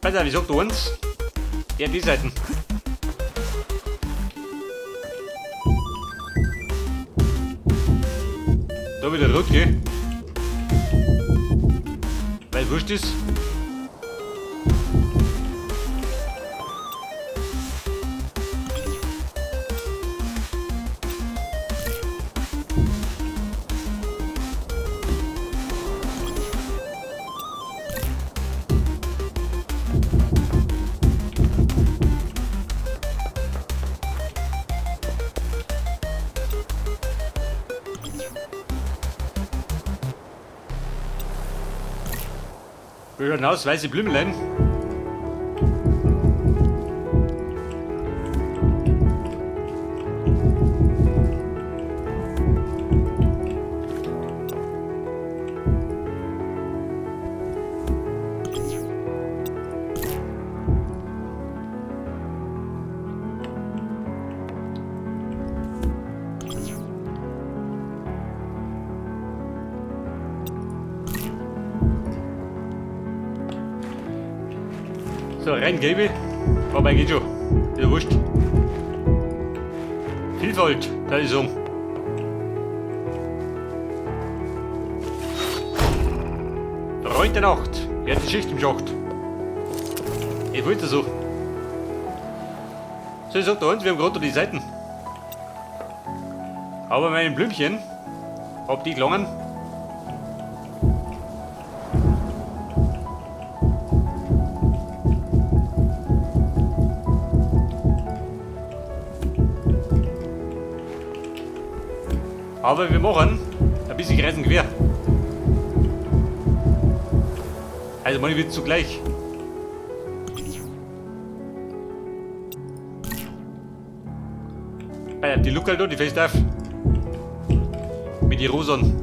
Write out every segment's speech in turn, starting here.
Pass auf, ich sag dir eins. Ja, die Seiten. Da wieder rot, gell? Weil wurscht ist. Wie schaut denn aus? Weiße Blümelein. So, rein gelbe. Vorbei geht schon. Ist ja wurscht. Vielfalt, da ist um. Freund der Nacht. Wer hat die Schicht im Schacht? Ich wollte so. So, ich sag da unten, wir haben gerade die Seiten. Aber meine Blümchen, ob die gelangen? Aber wir machen ein bisschen kreis und quer. Also meine wird zugleich. Die Luca da, die fest auf. Mit die Rosen.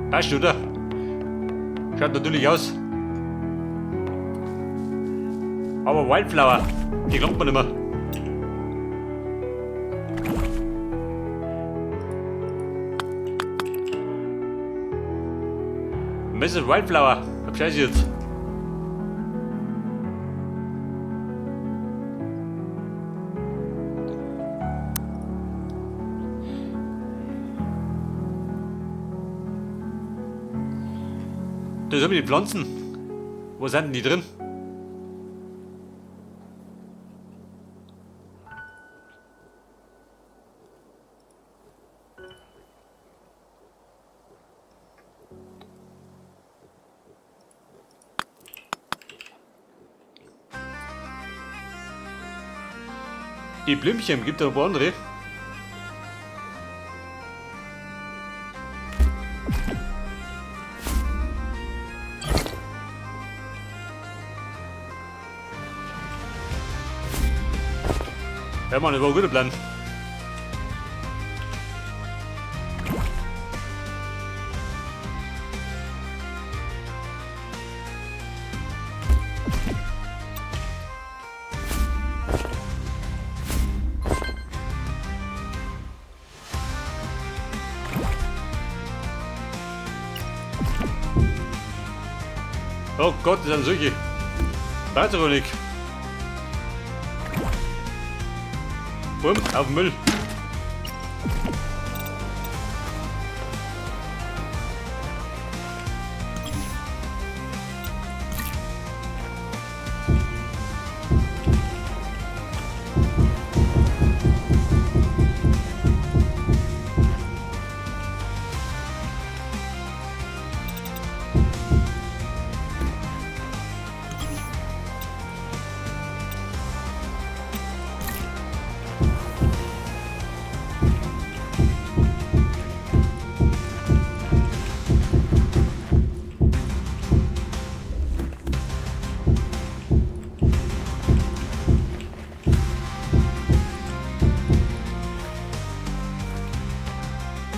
Passt, oder? Schaut natürlich aus. Aber Wildflower, die glaubt man nicht mehr. Mrs. Wildflower, hab Scheiße jetzt. Da sind die Pflanzen. Wo sind denn die drin? Die Blümchen, gibt es noch ein paar andere. Ja Mann, das war ein guter Plan. Oh Gott, das sind solche. Weiß nicht. Bumm, auf den Müll.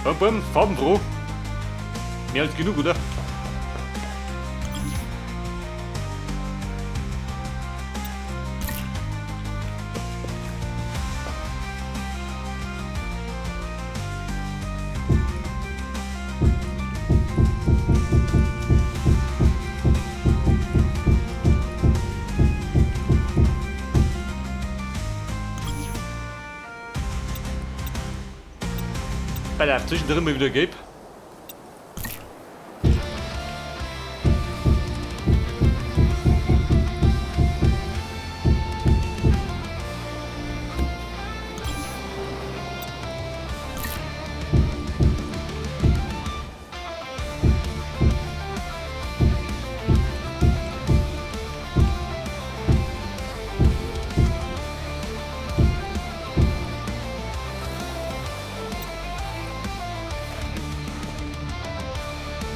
Bum, bum, farbenfroh. Mehr als genug, oder? Bei der zwischendrin mal wieder gelb.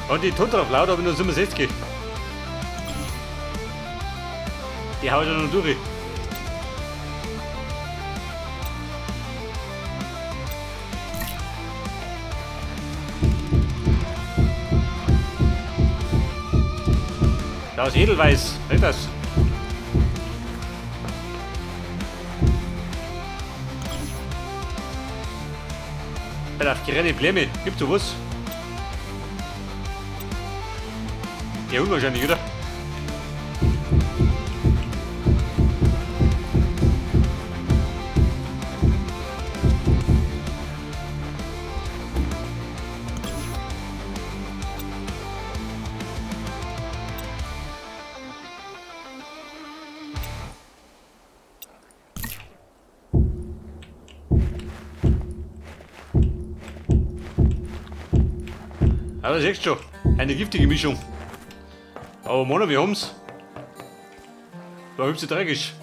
Und die Tundra laut, aber nur 67. Die haut ja noch durch. Da ist Edelweiß, nicht das? Bei der grüne Blume, gibt sowas? Ja, unwahrscheinlich, oder? Ja, das siehst du schon. Eine giftige Mischung. Aber Mona, wir haben's. War hübsch dreckig.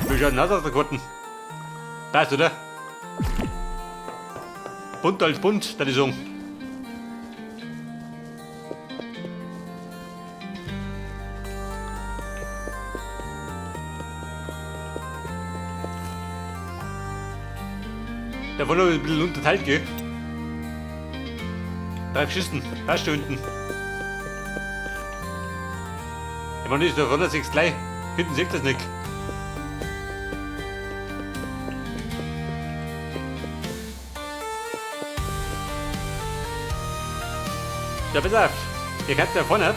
Wie schaut denn aus auf der Karten? Passt, oder? Bunt als bunt, da ich sagen. Da wollen wir ein bisschen unterteilt, gell? 3 Geschichten, passt schon hinten. Ich meine, da vorne siehst du gleich. Hinten sieht das nicht. Ja, pass auf. Ihr könnt da vorne,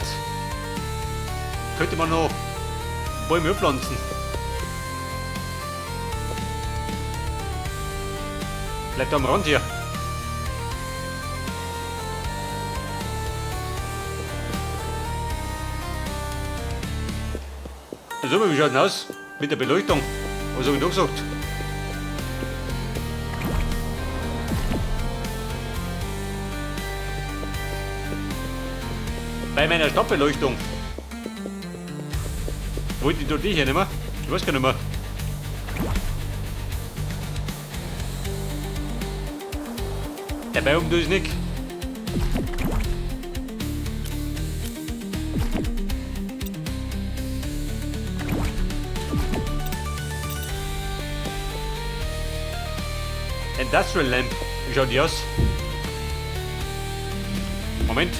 könnte man noch Bäume pflanzen. Bleibt am Rand hier. So, wie schaut denn aus mit der Beleuchtung? Was hab ich da gesagt? Bei meiner Stadtbeleuchtung. Wollte ich da die hier nicht mehr? Ich weiß gar nicht mehr. Dabei oben tue ich nicht. Industrial Lamp. Wie schaut die aus? Moment.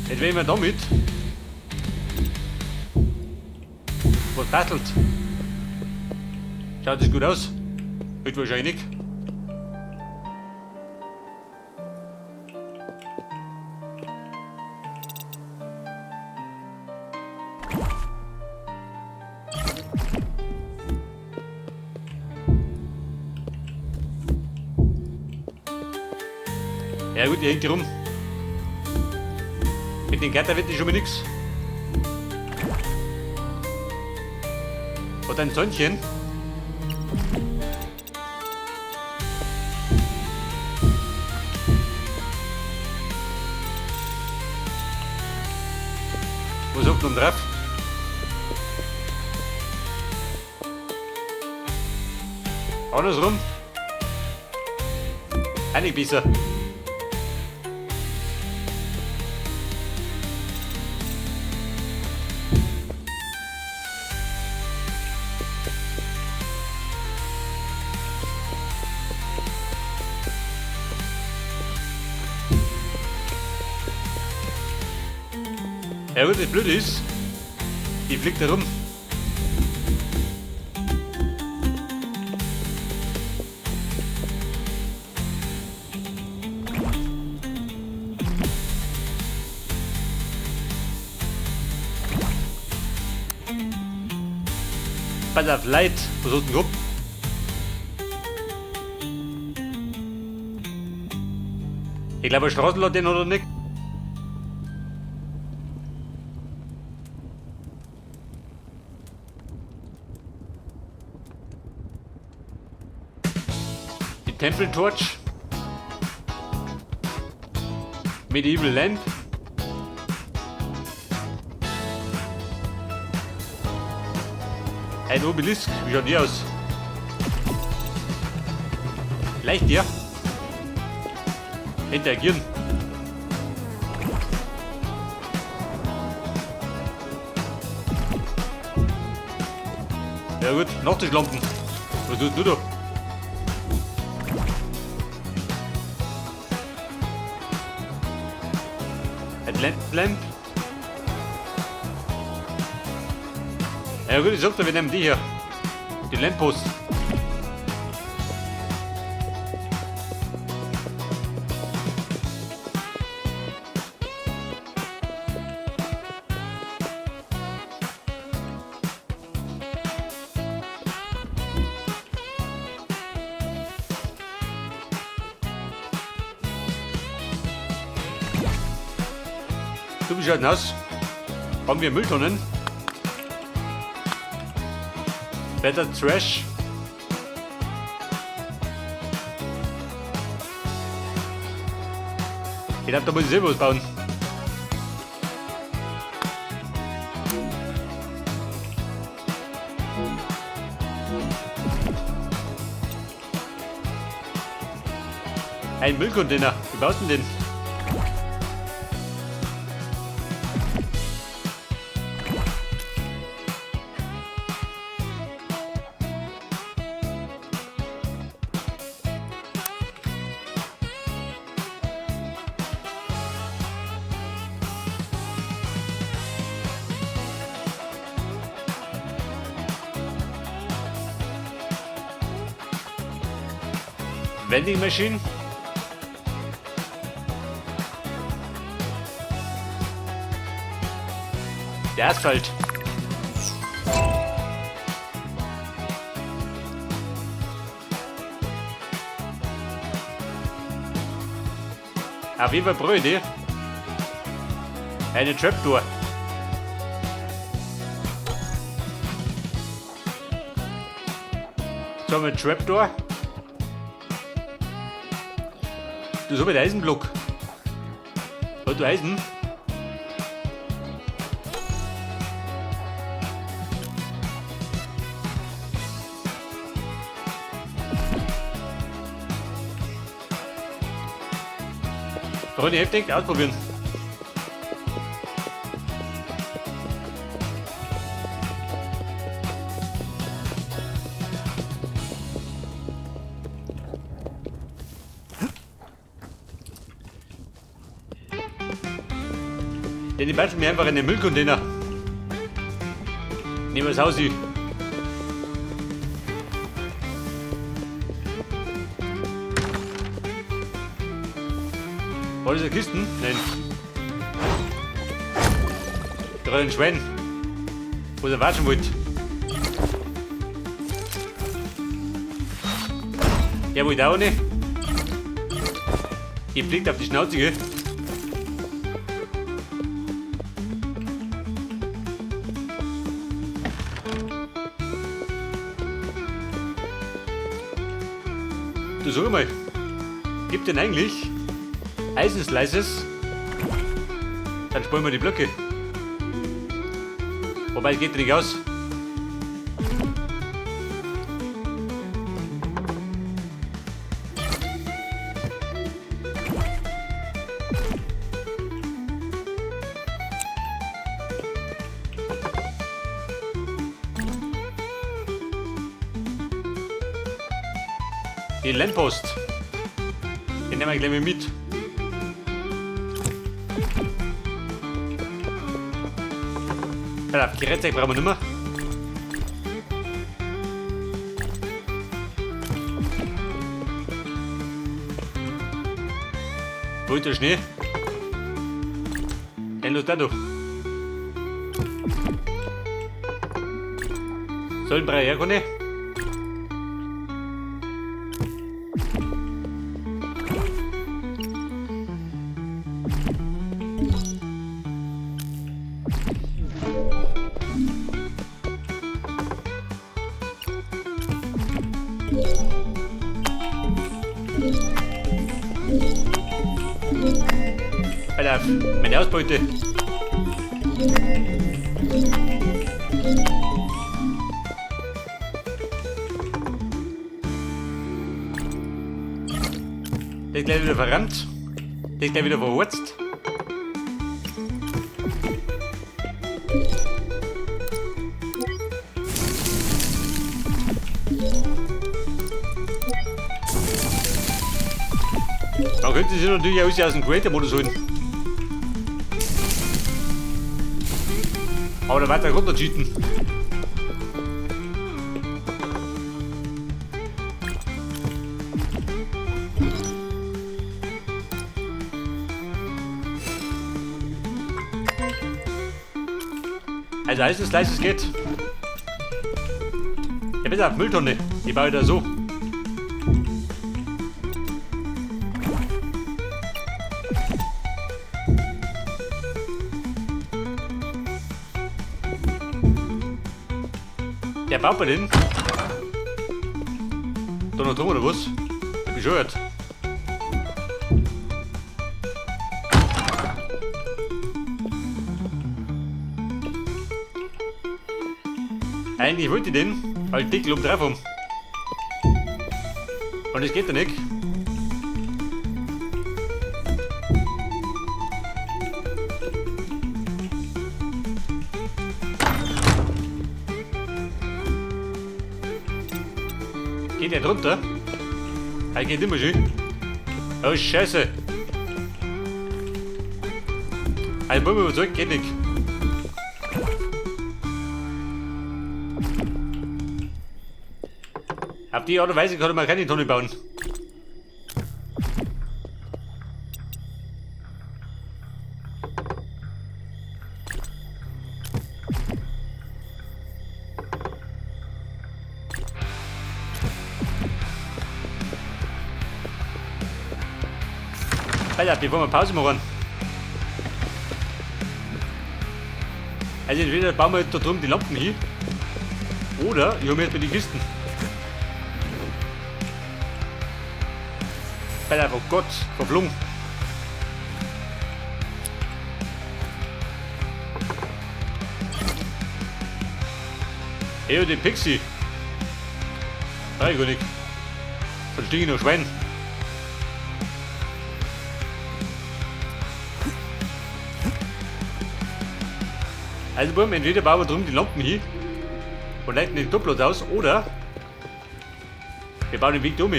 Jetzt werden wir damit. Was bastelt? Schaut das gut aus? Wird wahrscheinlich. Ja gut, die hängt hier rum. Mit den Gatter wird schon mal nix. Hat ein Zäunchen. Was sagt man drauf? Andersrum. Einig besser. Ja gut, das Blöde ist, die fliegt da rum. Pass auf, Leute, was hat denn gehabt? Ich glaube, ein Straßenladen oder nicht. Die Temple Torch. Medieval Lamp. Ein Obelisk, wie schaut die aus? Leicht, ja. Interagieren. Ja gut, Nachttischlampen. Was tust du da? Ein Lamp. Ja gut, ich sag dir, wir nehmen die hier. Die Lamppost. Du, wie schaut denn aus? Haben wir Mülltonnen? Better Trash. Ich glaube, da muss ich selber was bauen. Ein Müllcontainer. Wie baust du denn den? Vending Machine. Der Asphalt. Auf jeden Fall Bröde. Eine Trapdoor. So haben wir Trapdoor. Du, so mit Eisenblock. Hast du Eisen? Freunde, heftig ausprobieren. Denn die basteln mir einfach in den Müllcontainer. Nehmen wir das Haus hier. War das eine Kisten? Nein. Da ein Schwein. Wo der watschen wollte. Der wollte auch nicht. Ihr fliegt auf die Schnauze, gell? Du, sag mal, gibt denn eigentlich Eisenslices? Dann sparen wir die Blöcke. Wobei, es geht nicht aus. Den Lamppost. Den nehmen wir gleich mal mit. Pass auf, Gerätzeug brauchen wir nicht mehr. Wo ist der Schnee? Endlos da doch. Sollen drei herkommen? Alter, meine Ausbeute. Der ist gleich wieder verrannt. Der ist gleich wieder verhurzt. Man könnte sich natürlich auch aus dem Creator-Modus holen. Aber da weiter runter cheaten. Also alles ist leise, es geht. Ja, bitte, Mülltonne. Die baue ich da so. Der baut bei den. Da noch drum oder was? Ich bin bescheuert. Eigentlich wollte ich den, weil Deckel oben drauf haben. Und das geht ja nicht. Geht der drunter? Er geht immer schön. Oh Scheiße. Ein Bumm überzeugt geht nicht. Auf die Art und Weise kann man keine Tonne bauen. Alter, bevor wir Pause machen. Also entweder bauen wir da drüben die Lampen hin, oder ich hole mir jetzt die Kisten. Alter, oh Gott, verflogen. Ey, den Pixie. Nein, gar nicht. Von stinke noch Schwein. Also Buben, entweder bauen wir drüben die Lampen hin und leiten den Doppelot aus, oder wir bauen den Weg da um.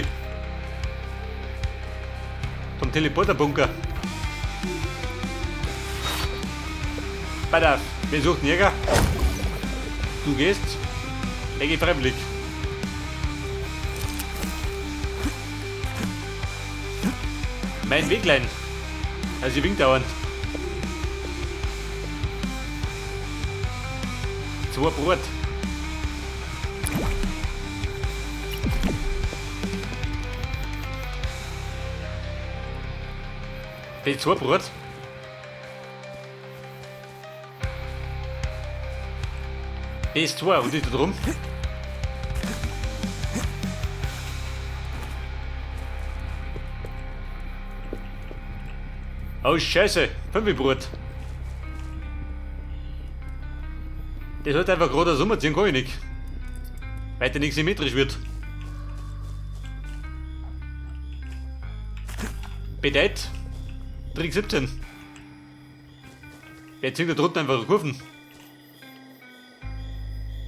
Zum Teleporterbunker. Pass auf, wir suchen Jäger. Du gehst. Er geht freiwillig. Mein Weglein. Also ich winkt dauernd. 2 Brot. Die 2 Brot. Die ist 2 und die da drum. Oh Scheiße, 5 Brot. Das wird einfach gerade so ziehen, kann ich nicht. Weil der nicht symmetrisch wird. Bedeutet Trick 17. Wer zieht da drunten einfach Kurven?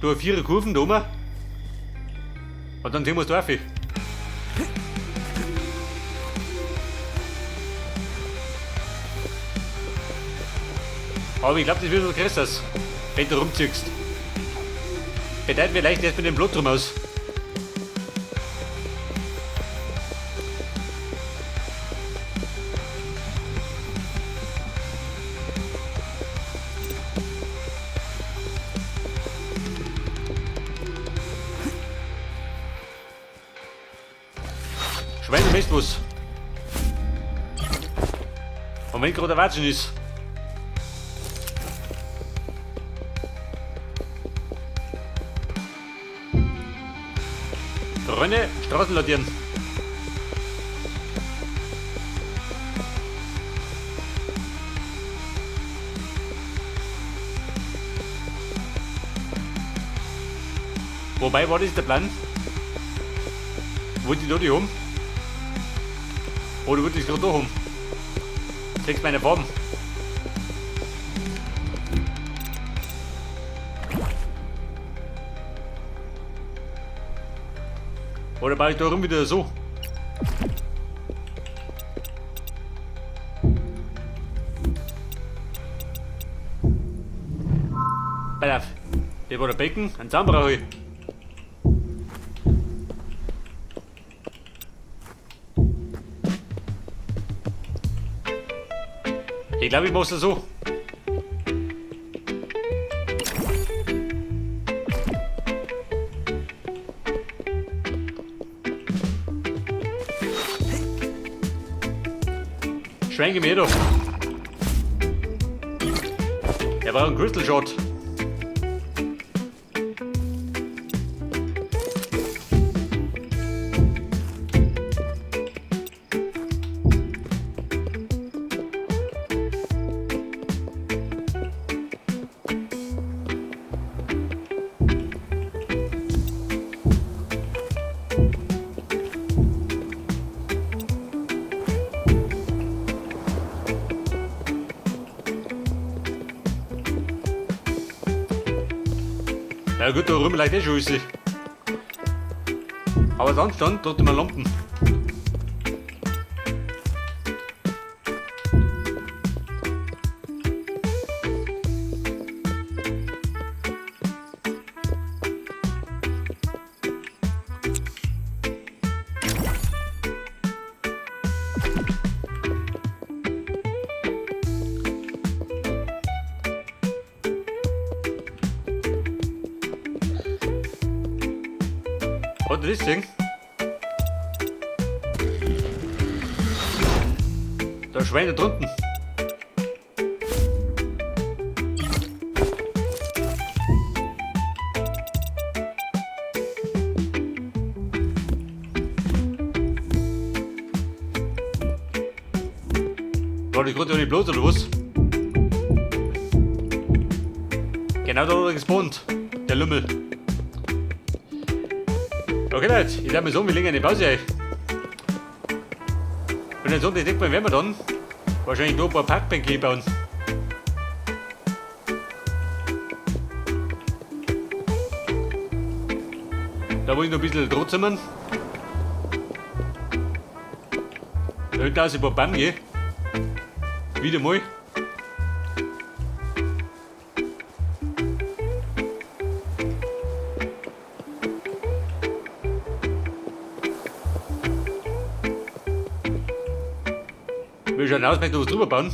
Du hast 4 Kurven da oben. Und dann sehen wir es da auf. Aber ich glaube, das wird was Größeres, wenn du rumziehst. Bedeutet, wir leichten erst mit dem Blut drum aus. Schweine Mist was. Und wenn gerade Watschen ist. Freunde, Straßen ladieren. Wobei, war das der Plan? Wollte ich da die haben? Oder wollte ich es gerade da haben? Zeig's meine Farben. Oder baue ich da rum wieder so? Pass auf. Hier war der Becken, einen Zaun brauche ich. Ich glaube, ich mach's so. Schwenke mir doch. Er braucht einen Crystal Shot. Ja gut, da rum leicht eh schon ist. Aber sonst dann tut immer Lampen. Hat das Ding? Da Schweine drunten. War die gerade nicht bloß oder was? Genau da hat er gespawnt. Der Lümmel. Okay Leute, ich darf mir sagen, wir legen eine Pause ein. Und dann ich denke mal, werden wir dann wahrscheinlich noch ein paar Parkbänke bauen. Da muss ich noch ein bisschen Draht zimmern. Da hinten aus ein paar Bäume. Wieder mal. Wie schaut aus, möchte noch was drüber bauen.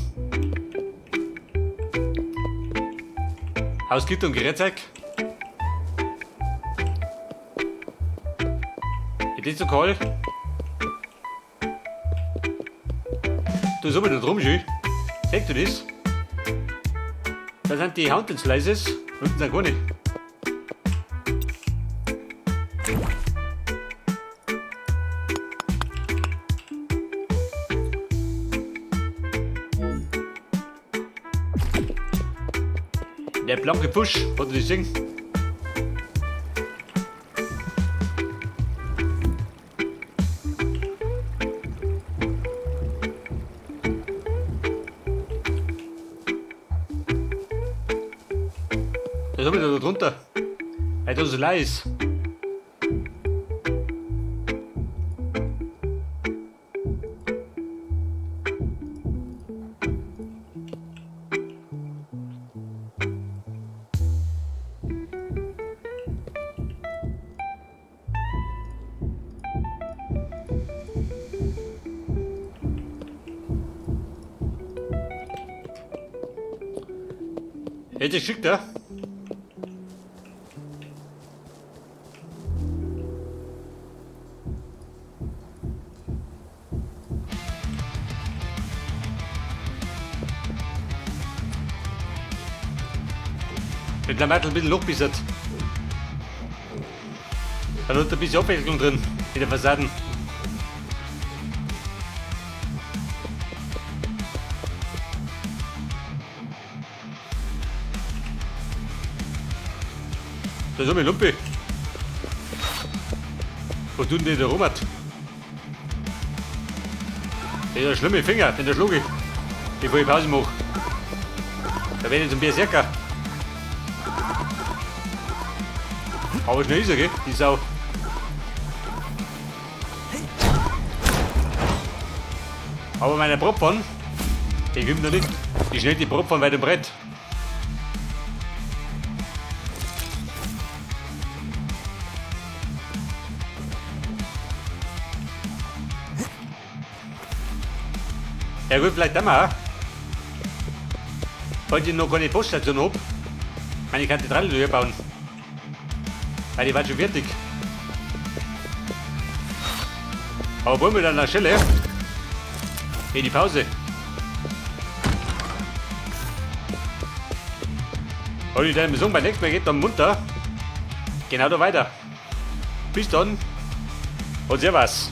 Haus, Gitter und Gerätzeug. Ist das so kalt? Du so wieder drum, schön. Siehst du das? Da sind die Haunted Slices. Unten sind keine. Der blanke Fusch, hat er das gesehen? Das hab ich da drunter. Weil das so leise ist. Hätte ich geschickt, ja? Mit Klamattel ein bisschen nachbissert. Dann hat ein bisschen Abwechslung drin in der Fassaden. Da ist eine Lumpe. Was tut denn der da rum? Das ist ein schlimmer Finger, den der schlug ich, bevor ich Pause mache. Da werde ich zum Berserker. Aber schnell ist er, gell? Die Sau. Aber meine Propfern, die kommt noch nicht. Die schnell die Propfern weit im Brett. Ja gut, vielleicht einmal. Falls ich noch keine Poststation hab, meine Kathedrale hier bauen. Weil die war schon fertig. Aber wollen wir dann an der Stelle in die Pause. Und ich dann beim nächsten Mal geht dann munter. Genau da weiter. Bis dann und servus.